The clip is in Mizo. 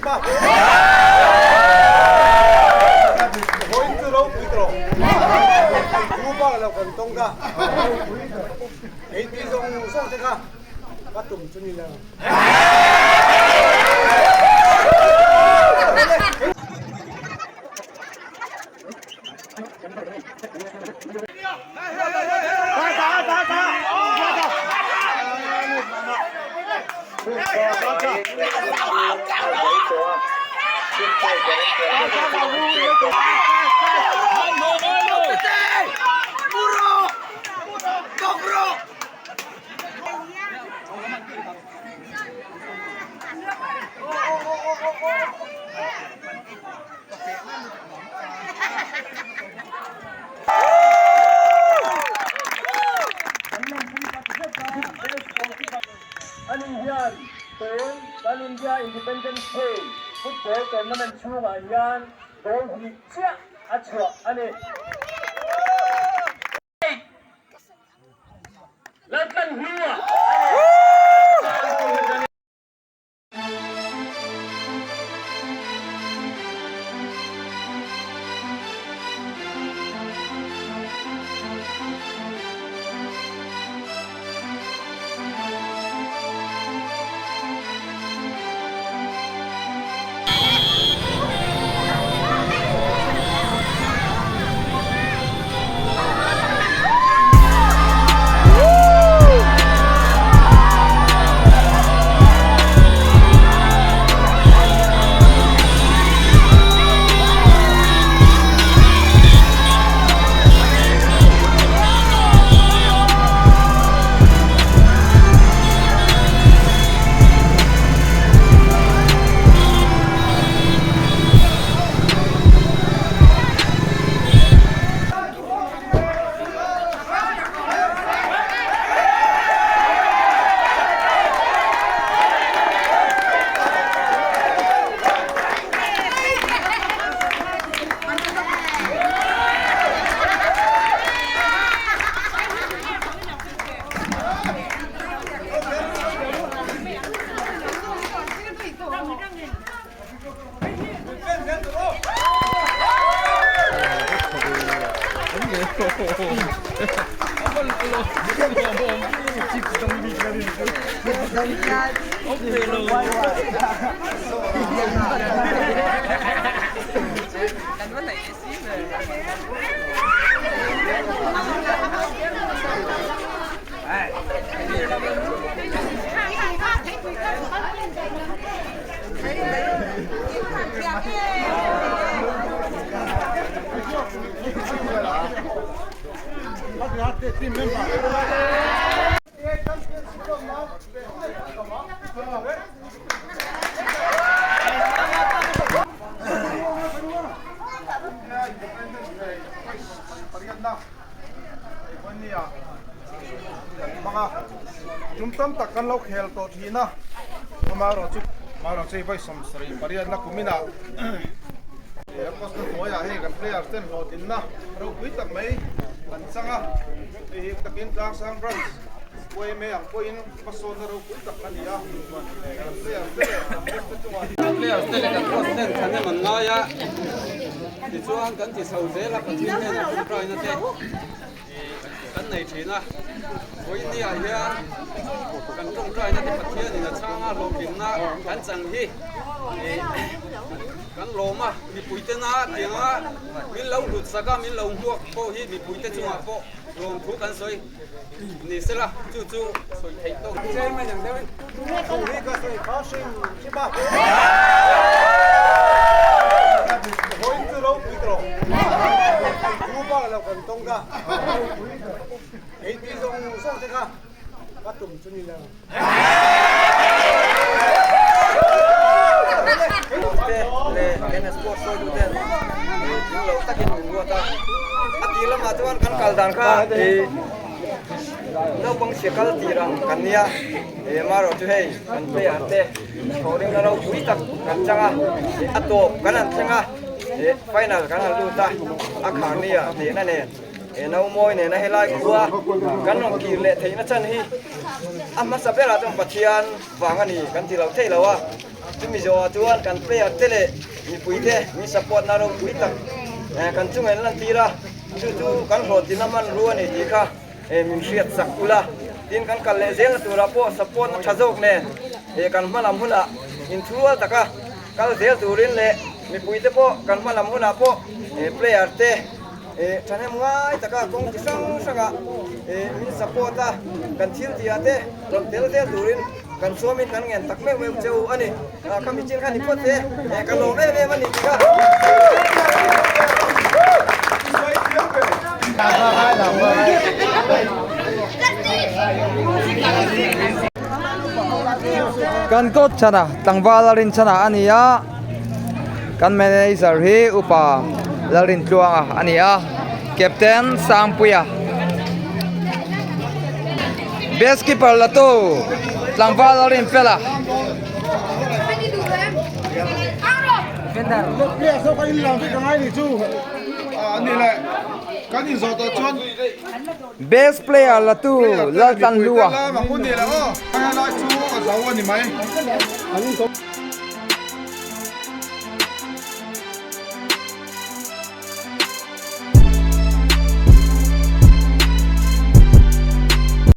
ba. Vawiin chu ropui tawh. Thu bak lo kan tawng ka. Ei ti zawng zawng te kha ka tum chu ni lo. Ani hian tun kan India Independence Day football tournament chhungah hian goal hnih chiah a chhuah a ni. Laltlanhlua a ni. Tum tam tak kan lo khel tawh thin a, amaherawhchu amaherawhchu vawi sawmsarih pariatna kuminah Airpost na hnuaiah hei kan players ten hlawhtlinna ropui tak mai an chang a, hei hi takin Tlangsang Branch yma ang pawhin hmasawnna ropui tak a ni a, kan players te leh kan coach te chungah Kan players te leh kan coach ten thahnem an ngai a, tichuan kan ti chho zel a Pathian hnenah tawngtaina te kan nei thin a, vawiinniah hian kan tawngtaina te Pathianin a chhang a hlawhtlinna kan chang hi kan lawm a, mipuite na tianga min lo hlut sak a, min lo hmuak pawh hi mipuite chungah pawh lawmthu kan sawi ni sela chu chu sawi theih tawk. Chairman ang deuhin thu hi ka sawi kha hrim hrim a. Vawiin chu ropui tawh thu bak lo kan tawng ka ei ti zawng zawng te kha ka tum chu ni lo. Te leh MS Sports hruaituten tling lo takin min ruat a, a tir lamah chuan kan kal dan kha naupang chhia kal tir ang kan nia, amaherawh chu hei kan player te thawhrimna ropui tak kan chang a, a tawp kan han thleng a, final kan han lut a, a khar nia hnehna nen. He naumawi nena helai khua kan rawn kir leh theihna chan hi a hmasa berah chuan Pathian vang a ni kan ti lo theih lo a. Chumi zawhah chuan kan player te leh mipui te min support na ropui tak kan chungah in lantir a, chu chu kan hlawhtlinna hmanrua a ni tih kha min hriat sak ula. Tin kan kal leh zelna turah pawh support na tha zawk nen kan hma lam hunah inthurual taka kal zel turin leh mipui te pawh kan hma lam hunah pawh player te Thahnem ngai taka kawng chi hrang hrangah min support a, kan thil tihah te rawn tel zel turin kan suamin kan ngen tak meuh meuh che u a ni. Kha mi chin kha ni phawt se, ka lawm em em a ni tih kha. Kan coach chhana tlangval a rinchhana a ni a. Kan manager hi upa Lalrintluanga a ni a, captain Sangpuia. Best keeper la tu tlangval Lalrinfela. Best player la tu Laltlanhlua.